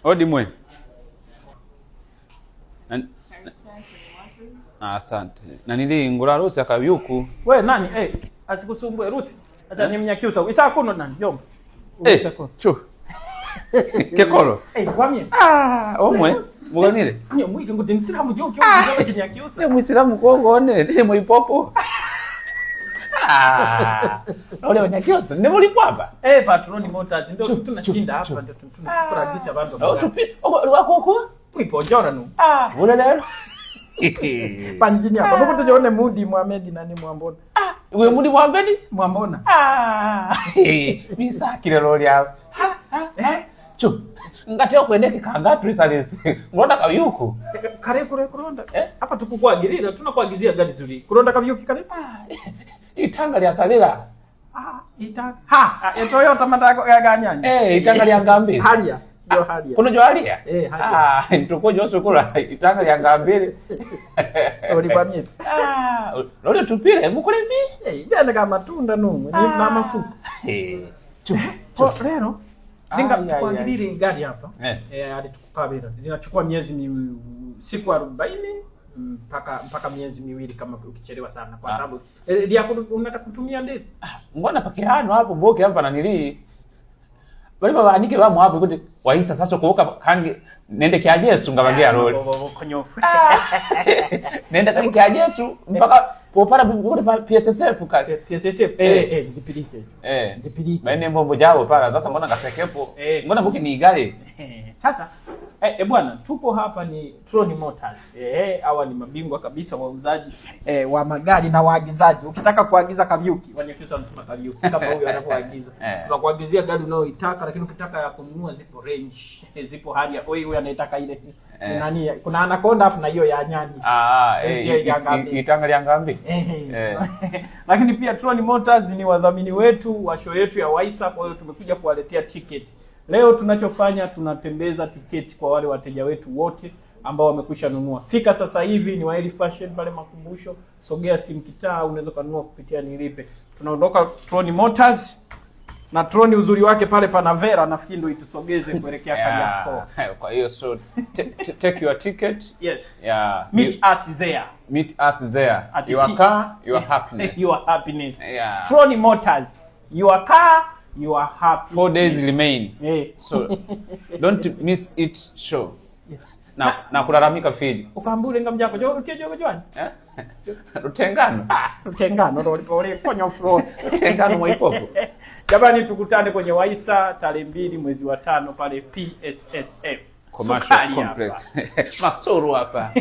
Odi mwe. Asante. Na nili ngula rusi akabyuku. We nani? Eh, asikusumbue rusi. Hata ni Mnyakyusa. Isa kuno nani? Jomba. Eh, chu. Kekolo. Eh, kwamie. Ah, omwe. Muganire. Nyo mwike ngo ndinsilamu jo kyo Kinyakyusa. Ni Muislamu kongo ne, ni muipopo. Ah. Ole Wanyakyusa, ni mulipwapa. Eh, Patroni Motors ndio tunashinda hapa ndio tunakuragisa bantu. Oh, tupi. Wako huko? Mwiponjora nu. Ah, vule leo. Panjini hapa. Nuko tujione Mudi Muhammad nani Mwambona. Ah, wewe Mudi Muhammad? Mwambona. Ah. Misakire lori hapo. Ha ha. Eh. Chu. Ngateo kwendeke kanga tulisalisi. Ngona kabyuku. Kare kure kuronda. Hapa tukukuagirira tunakuagizia gari zuri. Kuronda kabyuki kare? Ah. Itanga lya salira. Ah, itanga. Ha, Toyota matako ya ganyanya. Eh, itanga lya ngambi. Halia. Yo halia. Kuno jo halia? Eh, halia. Ah, ntuko sukula itanga lya ngambiri. Oli kwamie. Ah, lori tupire mukule mi. Eh, jana kama matunda numwe ni na mafuta. Eh. Chu. Leo ninga tukuagirire gari hapa. Eh, alitukukabira. Linachukua miezi siku 40 mpaka miezi miwili kama ukichelewa sana kwa sababu unataka kutumia ndege. Mbona pakihano hapo boke hapa na nili. Bali babanike bamu hapo kuti waisa sasa kuoka kangi nende kya Yesu ngabagia lori. Konyofu. Nende kangi kya Yesu mpaka popara kuti PSSF kale. PSSF eh ndipirike. Eh ndipirike. Maana mbombo jao pala sasa mbona ngasekepo. Mbona buki ni gari. Sasa bwana tupo hapa ni Troni Motors. Hawa ni mabingwa kabisa wauzaji wa magari na waagizaji. Ukitaka kuagiza kabyuki, Wanyakyusa wanasema kabyuki kama huyo anapoagiza. Tunakuagizia gari unayoitaka, lakini ukitaka ya kununua zipo range, zipo hali ya huyu anaitaka ile. Nani kuna Anaconda afu na hiyo ya nyani. Ah, itanga lya ngambi. Lakini pia Troni Motors ni wadhamini wetu wa show yetu ya Waisa, kwa hiyo tumekuja kuwaletea tiketi. Leo tunachofanya tunatembeza tiketi kwa wale wateja wetu wote ambao wamekwisha nunua. Fika sasa hivi ni Waeli Fashion pale Makumbusho, sogea Simkitaa, unaweza kununua kupitia Nilipe. Tunaondoka Troni Motors na Troni uzuri wake pale Panavera nafikiri ndio itusogeze kuelekea Kariakoo. Kwa hiyo so take your ticket. Yes. Yeah. Meet us there. Meet us there. Your car, your happiness. Your happiness. Yeah. Troni Motors, your car, you are happy. 4 days remain. Yeah. So don't miss it show. Yeah. Na kulalamika feed. Ukambule ngamjako jo utiejo jwani. Eh? Rutengano. Ah, rutengano ndo ole konyo floor. Rutengano mwaipopo. Jamani tukutane kwenye Waisa tarehe 2 mwezi wa 5 pale PSSF. Commercial Complex. Masoro hapa.